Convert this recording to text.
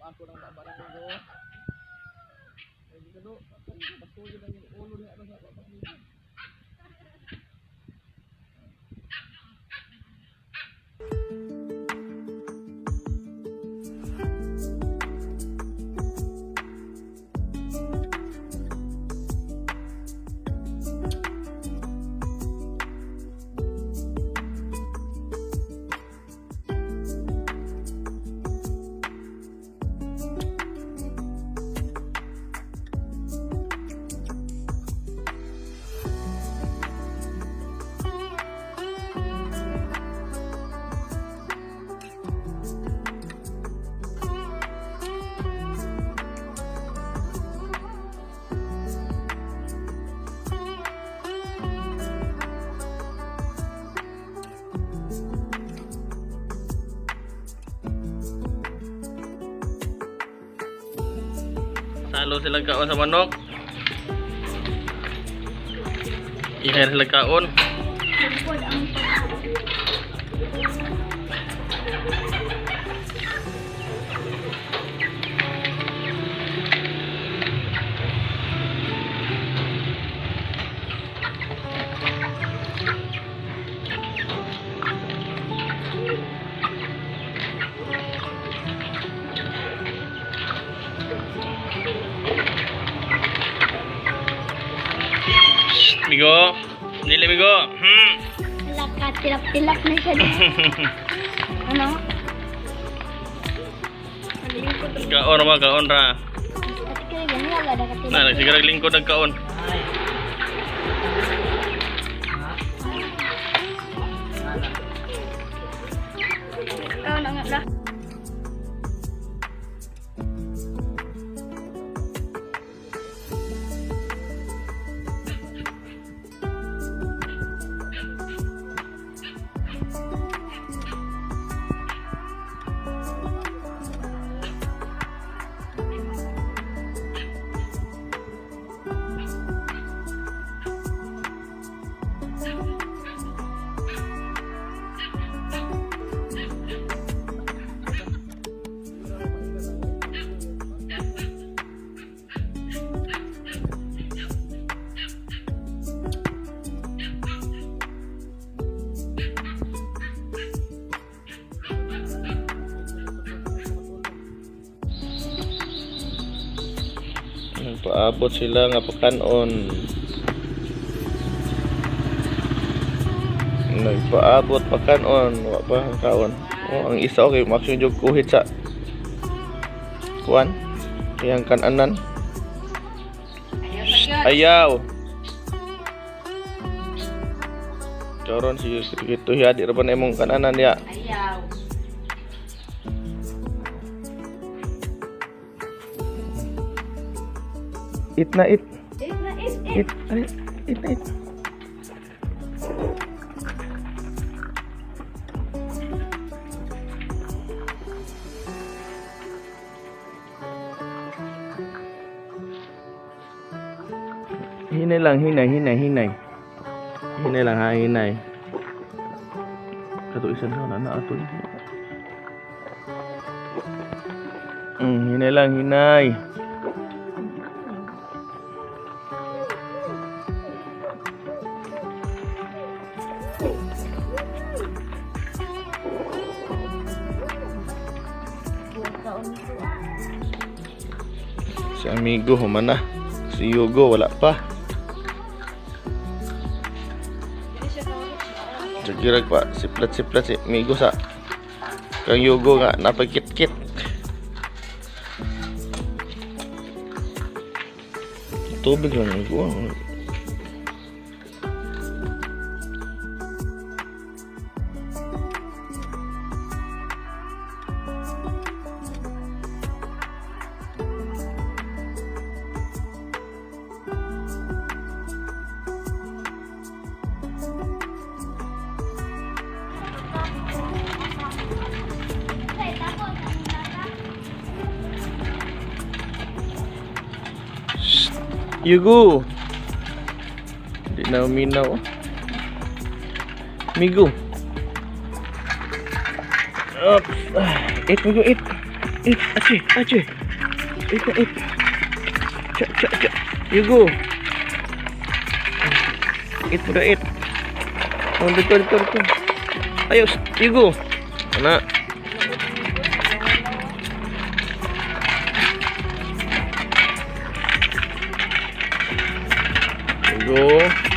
Ako nang baba ng migo. Ay, gado. Bato yun ang ulo niya ano sa baba ng migo. Salo sila kaon sa manok. Ihay sila kaon. Shh, Migo. Dili, migo. Wala ka, tilap-tilap na siya. Ano? Kaon ra ba, kaon ra. Ate kaya ganyan, wala ka tilap. Na, nagsigarag lingkod nagkaon. Ikaw na nga lah. Nagpaabot sila nga pakanon. Nagpaabot pakanon, wa pa ang kaon. Oh, ang isa okay, maksyon jud kuhit sa kuan. Iyang kananan. Ayaw. Coron si gitu ya di reban emong kananan ya. Ayaw. It na it. It na, it, it. It, ay, it na it. Hinay lang, hinay, hinay, hinay. Hinay lang ha, hinay. Kato isa na na ato. Hinay lang, hinay. Si amigo humana. Si Hugo wala pa. Jagirag pa siplat-siplat si amigo sa kang Hugo nga napagkit-kit. Tubig lang amigo. Shh. Hugo. Hindi na uminaw. Oh. Migo. Oops. Ah, eat, Migo, eat. Eat, ache, ache. Eat na, eat. Cha, cha, cha. You go. Eat mo eat. Oh, dito, dito, dito. Ayos, you go. Ana. You go.